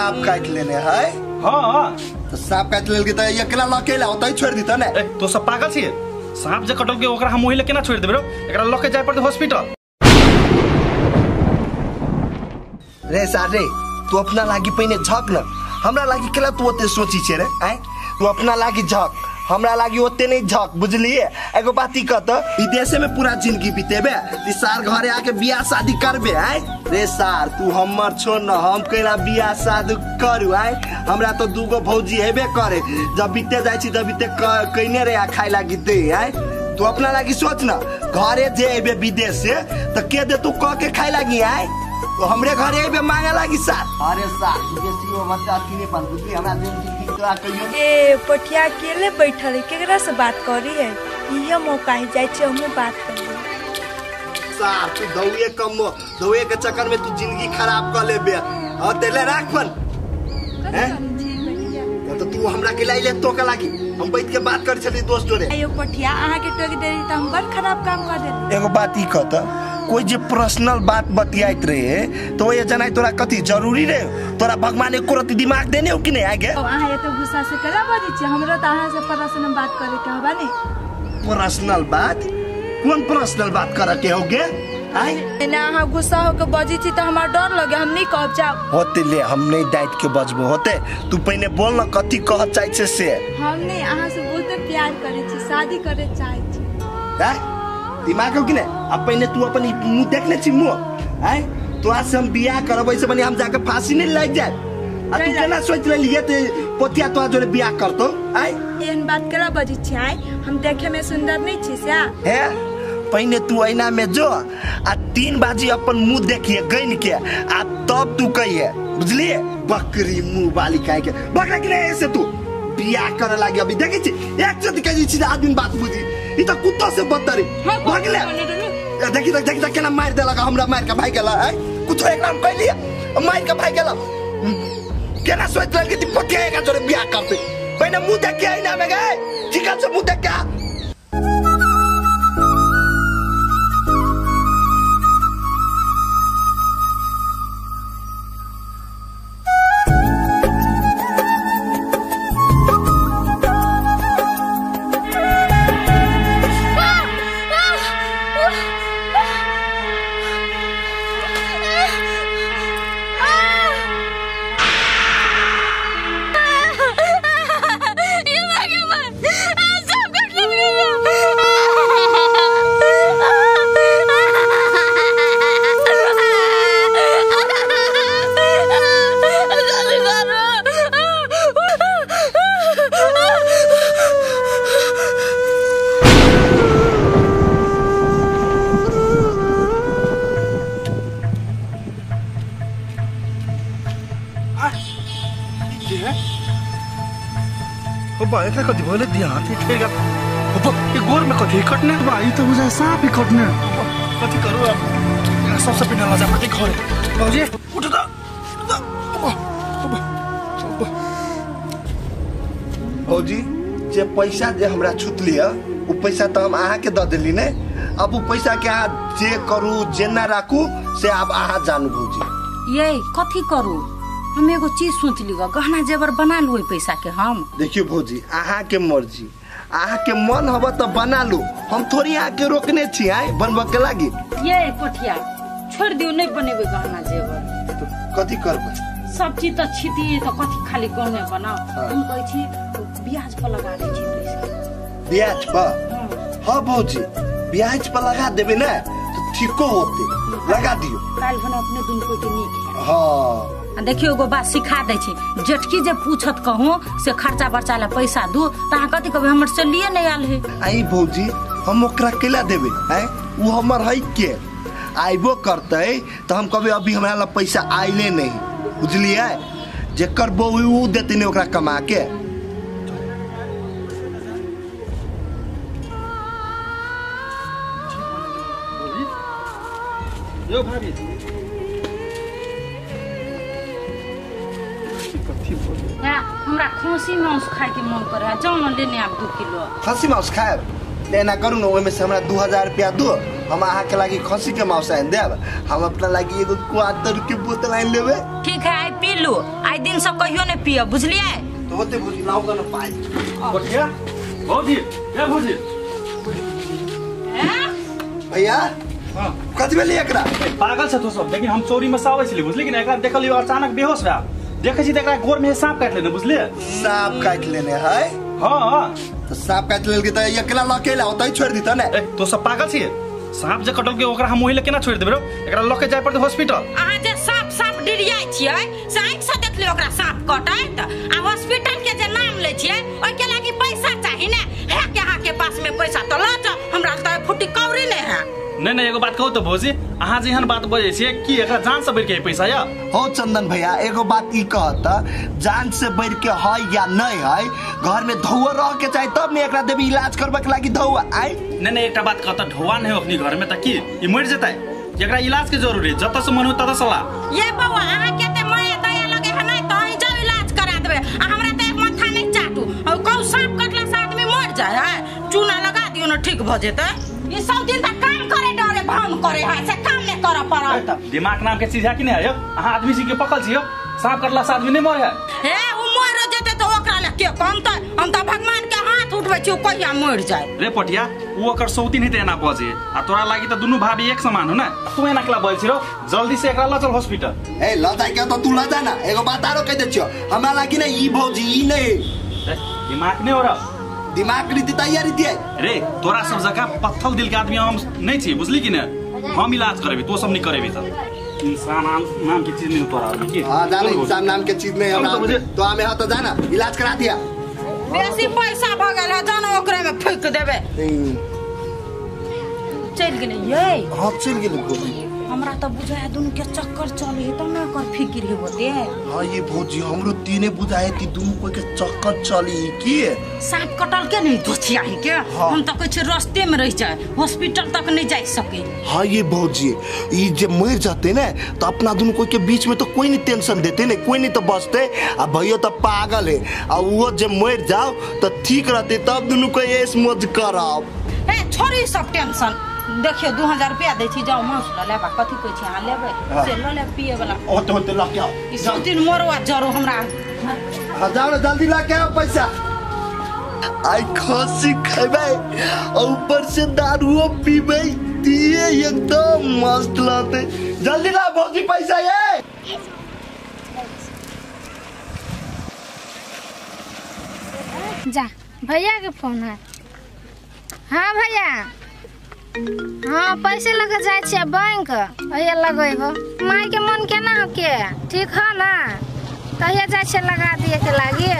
सांप काट लेने है। हां तो सांप काट लेल के त एकला लकेला होतै छोड़ दित ने। ए तो सब पागल छिए, सांप जे कटल के ओकरा हम ओहिले केना छोड़ देबै रो, एकरा लके जाय पड़तै हॉस्पिटल। रे सार रे तू अपना लागी पहिने झक न, हमरा लागी केला तू ओते सोची छे रे। आय तू अपना लागी झक, हमरा लागी ओते नहीं झक, बुझलिए। एगो बात ई कह त विदेशे में पूरा जिंदगी बितेबे ती सार घरे आके बियाह शादी करबे। आय रे सार तू हमर छोड़ न, हम केला बियाह शादी करू। आय हमरा तो दूगो भौजी हेबे करे, जब बीते जाय छी जब बीते कइने रे आ खाय लागी दे। आय तू अपना लागी सोच न, घरे जे एबे विदेश से त के दे तू कह के खाय लागी। आय तो हमरे घरे एबे मांगे लागी सार। अरे सार विदेशी हो बच्चा किने पर बुझली हमरा जिंदगी तोरा कहियो। ए पठिया अकेले बैठल है, केकरा से बात करी है? इहे मौका है जाय छी हमहु बात करबे। सार तू दौए कम दौए के चक्कर में तू जिंदगी खराब कर लेबे। हां तेले राख फोन हैं तो तू हमरा के लाइले तो के लागी हम बैठ के बात कर छली दोस्त जोरे। आयो पठिया अहाँ के टोक देली त हम बड़ खराब काम कर देली। एगो बात ई कह त कोई जे पर्सनल बात बतियाइत रहे तो ये जनाई तोरा कथी जरूरी रे? तोरा भगवान एको रति दिमाग देने हो कि नहीं? आगे अहाँ एते गुस्सा से केना बजै छी? हमरा त अहाँ से पर्सनल बात करे के हबा ने। पर्सनल बात? कौन पर्सनल बात करे के होगे? आय ना अहाँ गुस्सा होके बजै छी त हमरा डर लगे, हम नहीं कहब जाओ। होते ले हम नहीं डाइट के बजबो होते, तू पहिने बोल न कथी कह चाहै छे से। हम नहीं अहाँ से बहुत प्यार करे छी, शादी करे चाहै छी। हैं दिमाग हो कि नहीं? अब पहिने तू अपन मुंह देखने छी मुंह। आय तोरा से हम बियाह करबै से बनी हम जाके फांसी नहीं लग जाए। आ तू केना सोच लेलिए ते पोतिया तोरा जोरे बियाह करतो? आय एहन बात केना बजै छी? आय हम देखे में सुंदर नहीं छी से। हे पहिने तू ऐना में जो आ 3 बाजी अपन मुंह देखिए गइन के आ तब तू कहिए, बुझलिए? बकरी मुंह वाली काहे के बकरा कि नहीं ऐसे तू बियाह करे लागी। अभी देखै छी एक चोट कहै छी आदमी बात बुझी ई त कुत्ता से बदतर है। भगले देखी देख देख केना मार देलक हमरा, मार के भाग गेला। आय कुछो एक नाम कहलिए मार के भाग गेला। केना सोच लेलकै कि पतिया एकरा जोरे बियाह करतै? पहिने मुंह देख के ऐना में गए चिकन से मुंह देख के। बा एकरा कथी भले दिया हाथ ठेर गेल। ओ ई गोर में कथी कटने बा? ई त बुझा सांप ही कटने। कथी करू अब? सबसे पहिने ल जा पड़तै घरे। बाबूजी उठ त भौजी जे पैसा जे हमरा छुटली है उ पैसा त हम अहाँ के द देली ने। अब उ पैसा के अहाँ जे करू जेना राखू से आब अहाँ जानू भौजी। ये कथी करू? हम एगो चीज सोच ली, गहना जेवर बना लू पैसा के। हम देखियो भौजी अहाँ के मर्जी, अहाँ के मन हब त बना लू, हम थोड़ी अहाँ के रोकने छी। आय बनब के लागी। ये पठिया छोड़ दियो, नहीं बनेबे गहना जेवर। तो कथी करबै? सब चीज त छितिए त कथी खाली गहने बनाओ। हम कहै छी ब्याज पर लगा दै छी पैसा। ब्याज पर? हां भौजी ब्याज पर लगा देबे ने तो ठीको होते, लगा दियो। काल भन अपने दुन कोई के नीक है। हां देखियो एगो बात सिखा दै छी, जेठकी जे पूछत कहूँ से खर्चा बर्चा ला पैसा दू त अहाँ कथी कहबै? हमर से लिए नहीं आयल है। आई भौजी हम ओकरा केला देबै? आय उ हमर है के आइबो करतै त हम कहबै अभी हमरा ला पैसा आइले नहीं, बुझलिए? जेकर बो उ देतै ने ओकरा कमा के। यो भाभी हमरा खसी मांस खाए के मन करे, जाओ न लेने आब 2 किलो खसी मांस खाएब। एना करू न ओहिमे से हमरा 2000 रुपया दो, हम अहाँ के लागी खसी के मांस आनि देब, हम अपना लागी एगो क्वार्टर के बोतल आनि लेबै। ठीक है, आई पी पीलू आइ दिन से कहियो नै पियब बुझलियै। तो होते भौजी लाओ न पाई पठिया भौजी ए भौजी भैया हां कथि भेलै एकरा? पागल छ तू सब। लेकिन हम चोरी में सावे छली बुझली कि एकरा देखलियो अचानक बेहोश भए देखै छी त एकरा गोर में सांप काटि लेने बुझलियै। सांप काटि लेने है? हां त सांप काटि लेलकै त एकला लकेला ओतै छोड़ दित ने। ए तो सब पागल छी? सांप जे कटल के ओकरा हम ओहि ले केना छोड़ देबै रो? एकरा लके जाय पड़तै हॉस्पिटल। अहाँ जे सांप सांप डिरियाइ छियै से आँखि से देखलियै ओकरा सांप कटैत आ हॉस्पिटल के जे नाम लै छियै ओइ के लागि पैसा चाही ने। है के अहाँ के पास में पैसा त ल जाओ हमरा त फुटी कौड़ी नै है। नहीं नहीं एगो बात कहू तो भौजी अहाँ जेहन बात बजै छियै कि एकरा जान से बढ़ के पैसा या? हो चंदन भैया एगो बात ई कहत जान से बढ़ के है या नहीं है घर में धौआ रह के चाही तब ने एकरा देबी इलाज करबा के लागी धौआ आइ। नहीं नहीं एकटा बात कहत ढौआ नहीं अखनी घर में त की ई मर जेतै? एकरा इलाज के जरूरी जत से मन हो तत सला। ये बौआ अहाँ के ते माया दया लगे है नहीं त अहीं जाउ इलाज करा देबै आ हमरा त एक माथा नहीं चाटू और कहू सांप कटला से आदमी मर जाय है चूना लगा दियो न ठीक भ जेतै। ई सब दिन तक काम करे डरे भान करे है से काम नहीं करे पड़त। दिमाग नाम के चीज है कि नहीं है? अहाँ आदमी सी के पकल छियो सांप कटला से आदमी नहीं मरे है। हे उ मर जेतै त ओकरा ले के कमतै? हम त भगवान के हाथ उठबै छी कहिया मर जाय। रे पटिया उ ओकर सौतीन हेतै एना बजे आ तोरा लागि त दुनु भाभी एक समान हो ना तू एना केला बजै छिरो जल्दी से एकरा ल चल हॉस्पिटल। ए ल जाय के त तू ल जा ना एगो बात आरो कह दै छियो हमरा लागि नै ई भौजी ई नै दिमाग नै हो रहा दिमाग रीति तैयारी दिए। रे तोरा सब जगह पत्थर दिल के आदमी हम नहीं छी बुझली कि ने हम इलाज करेबी तो सब नहीं करेबी सब इंसान नाम की चीज नहीं तोरा आदमी की। हां जाने इंसान नाम के चीज नहीं हमरा तो हमें हां तो जाना इलाज करा दिया। बेसी पैसा भ गेल है जानो ओकरे में फेंक देबे। चल गेलै ये। हां चल गेलै भौजी हमरा त बुझाय दुनु के चक्कर चले है त ना कर फिकिर है होते। हां ये भौजी हमरो तीने बुझाय कि दुनु कोई के चक्कर चली की सांप कटल के नहीं दोथिया है के। हाँ। हम त कहै छी रास्ते में रह जाए हॉस्पिटल तक नहीं जा सके। हां ये भौजी ई जे मर जाते ने तो अपना दुनु कोई के बीच में तो कोई नहीं टेंशन देते ने कोई नहीं तो बचते आ भैया तो पागल है आ वो जे मर जाओ तो ठीक रहते तब दुनु कोई ऐश मौज कराओ। ए छोड़ी सब टेंशन देखियो 2000 रुपया दै छी जाओ मांस ल लेबा कथि कहै छी अहाँ लेबै से ल ले पिए वाला होते होते ल के आओ ई सब दिन मरवा जरो हमरा। हां जाओ ना जल्दी ल के आओ पैसा। आई खसी खेबै और ऊपर से दारूओ पीबै दिए एकदम मस्त लगते। जल्दी ला भौजी पैसा ये। जा भैया के फोन है। हाँ भैया हाँ पैसे लगे जाए छे बैंक भैया लगेबो माई के मन केना हो के ठीक है ना कहिया जाए छे लगा दिए के लागी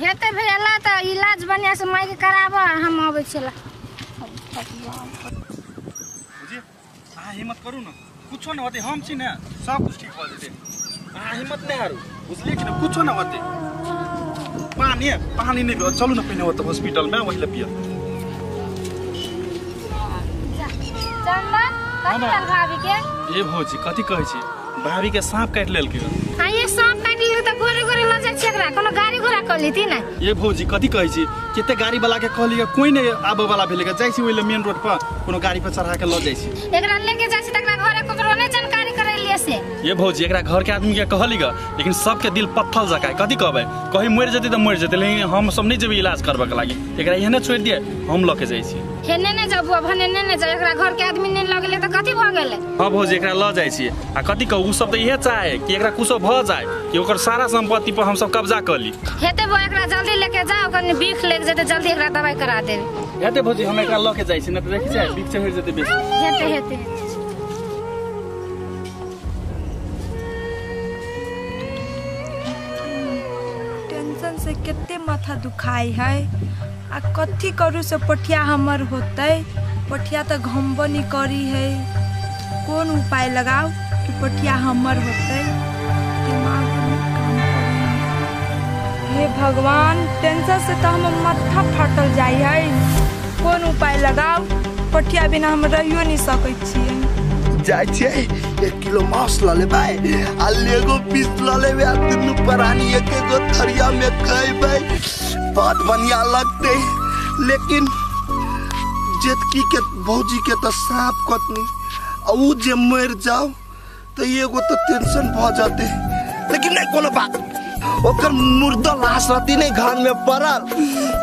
हेते भैया ला त इलाज बढ़िया से माई के कराब हम आबै छे ला। जी अहाँ हिम्मत करू न कुछो न होते हम छी ने सब कुछ ठीक भ जेतै अहाँ हिम्मत नै हारू बुझलियै कि न कुछो न होते। पानी पानी नै चलू न पहिने ओतऽ हॉस्पिटल में ओहि ले पियब। चंदन कथि भेल भाभी के? ए भौजी कथि कहै छी भाभी के सांप काटि लेलकै। हां ये सांप काटि लेलकै त गोरे गोरे ल जाइ छै एकरा कोनो गाड़ी घोड़ा क लेती ने। ए भौजी कथि कहै छी केते गाड़ी वाला के कहलियै कोई नै आबै वाला भेलै जाइ छी ओइ ले मेन रोड पर कोनो गाड़ी पर चढ़ा के ल जाइ छी एकरा लेके जाइ छी तकरा घरे ककरो नै जानकारी करैलियै से। ए भौजी एकरा घर के आदमी के कहली ग लेकिन सबके दिल पत्थर जका कथि कहबै कहीं मरि जेतै त मरि जेतै लेकिन हम सब नै जेबै इलाज करबा के लागि एकरा एहने छोड़ि दिए हम ल के जाइ छी। हेने नै जाउ बुआ भने नै जाउ एकरा घर के आदमी नै लगले त कथि भ गेलै। हां भौजी एकरा ल जाइ छी आ कथि कहू उ सब त इहे चाहे कि एकरा कुछो भ जाय कि ओकर सारा संपत्ति पर हम सब कब्जा क ली। हेते बो एकरा जल्दी लेके जाओ कनी बिख लेग जेते जल्दी एकरा दवाई करा देब। हेते भौजी हम एकरा ल के जाइ छी न त देखि छै बिख चढ़ जेते बेसी। हेते हेते टेंशन से कते माथा दुखाई है आ कथी करू से पठिया हमर होतै पठिया त घमबो नहीं करी है कौन उपाय लगाओ कि पठिया हमर होतै दिमाग में काम करी। हे भगवान टेंशन से तो हमर माथा फाटल जाय है कौन उपाय लगाओ पठिया बिना हम रहियो नहीं सकै छियै। जाइ छियै 1 किलो मांस ल लेबै आ लेगो पीस ल लेबै आ दुनू प्राणी एक एगो थरिया में खैबै बहुत बढ़िया लगतै। लेकिन जेतकी के भौजी के त सांप कटनी आ उ जे मर जाओ तो एगो तो टेंशन भ जाते। लेकिन लेकिन नहीं कोनो बात ओकर मुर्दा लाश रहती नहीं घर में पड़ल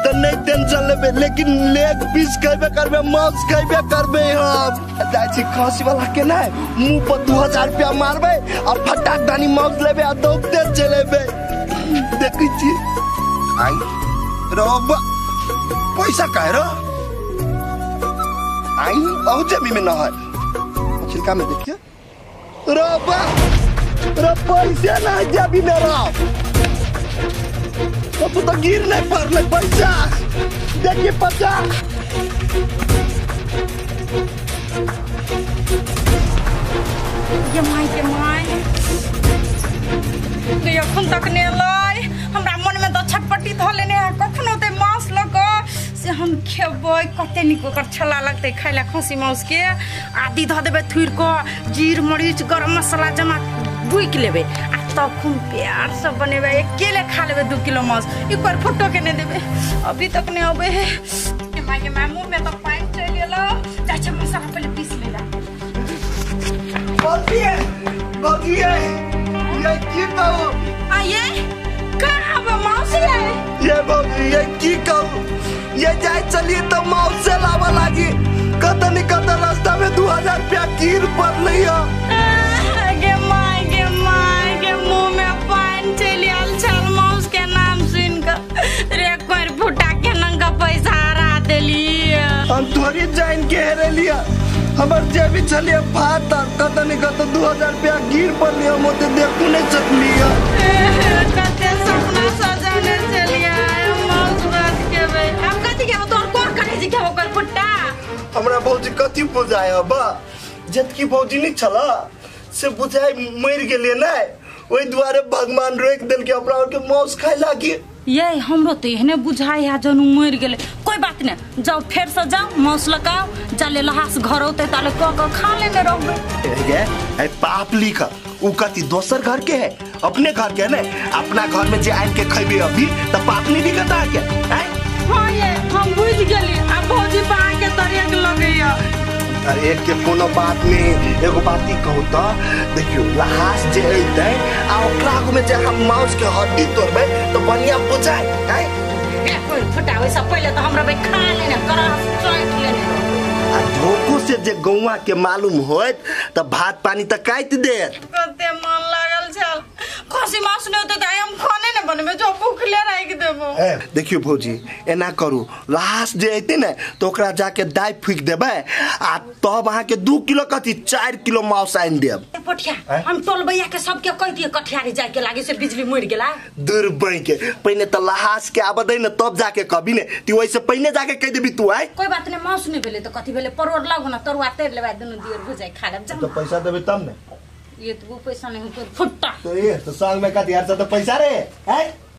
तो नहीं टेंशन लेबे लेकिन लेग पीस खेबे करबे मांस खेबे करबे हम जाइ छी खसी वाला के नहीं मुंह पर 2000 रुपया मारबे आ फटाक दानी मांस लेबे आ दौड़ते चलेबे देखै छी आई रब पैसा काहे रो आई बहुत जमी में न है छिलका में देखिए रब रब पैसा ना जमी में रब तो तू तो गिर नहीं पड़ले पैसा देखिए पैसा ये माय के my तो एखन तक ने एलै हमरा मन में तो छटपटी धऽ लेने है कखनो ते मांस लऽ कऽ से हम खेबै कते नीक ओकर छला लगतै खाय ला खसी मांस के आदि धऽ देबै थुरि कऽ जीर मरीच गरम मसाला जमा बुकि लेबै आ तब खूब प्यार से बनेबै अकेले खा लेबै 2 किलो मांस एक बार फोटो के नहीं देबै अभी तक नहीं अबै है माय के my मुँह में तो पानि चलि गेलो जाइ छै मसाला पहिले पीस लेला भौजी भौजी ये की कहू आ ये कहाँ बा मौसी है ये भौजी ये की कहू ये जाए चलिए तो मौसे लावा लागी कत नहीं कत रास्ता में 2000 रुपया गिर पड़लै है गे my के मुंह में पानि चलि आयल छल मौस के नाम सुनि कऽ रे कोर फुटा के नंगा पैसा हरा देली हम थोड़ी जान के हेरेलिया हमर जेबी छलिए फाट कत नहीं कत 2000 रुपया गिर पड़लै हम ओते देखू नहीं सकलिए कते सपना सजाने चलिए मौस बात के बे हम कथि के तोर कोर करे छी के ओकर फुटा हमरा भौजी कथी बुझाय बा जतकी भौजी नहीं छला से बुझाय मरि गेलिए नै ओहि दुआरे भगवान रोकि देलकै हमरा के मांस खाय लागी ये हमरो तो एहने बुझाय है जनु मरि गेलै कोई बात नहीं जाओ फेर से जाओ मांस लगाओ जाले लहास घर औते ताले क क खा लेने रहबे गे ए पाप लिख उ कथी दोसर घर के है अपने घर के है ने अपना घर में जे आनि के खैबे अभी त पाप नहीं लिखता के हैं हां ये हम बुझ गेली आ भौजी पा के तरेक लगैया अरे एक के कोनो बात नहीं एगो बात ही कहू तो देखियो लहास जे अइतै आ ओकरा आगू में जे हम मांस के हड्डी तोड़बै तो बढ़िया बुझाय हैं कोई फुटावे से पहले तो हमरा बे खा लेने करास चाट लेने आ धोखो से जे गौवा के मालूम होत त भात पानी त काटि देत कते मन लागल छल खसी मांस नहीं होते त हम खाने ने बनबे जो भूखले राखि देबो देखियो भौजी एना करू लहास जे अइतै ने तो ओकरा जाके दाइ फूकि देबै आ तब अहाँके 2 किलो कथी 4 किलो मांस आनि देब पठिया हम टोलबैया के सबके कह दिए कठियारी जाय के लागे से बिजली मरि गेला दूर बहि के पहिने त लहास के आबऽ दै ने तब जाके कहबी ने ती ओहिसे पहिने जाके कहि देबी तू आइ कोई बात नहीं मांस नहीं भेलै त कथी भेलै परोड़ लागू ना तरुआ तैर लेबै दुनू दियर भुजाइ खा लेब तो पैसा देबै तब ने ये तो वो पैसा नहीं हो फुट्टा तो ये तो संग में कथी यार से तो पैसा रे हैं।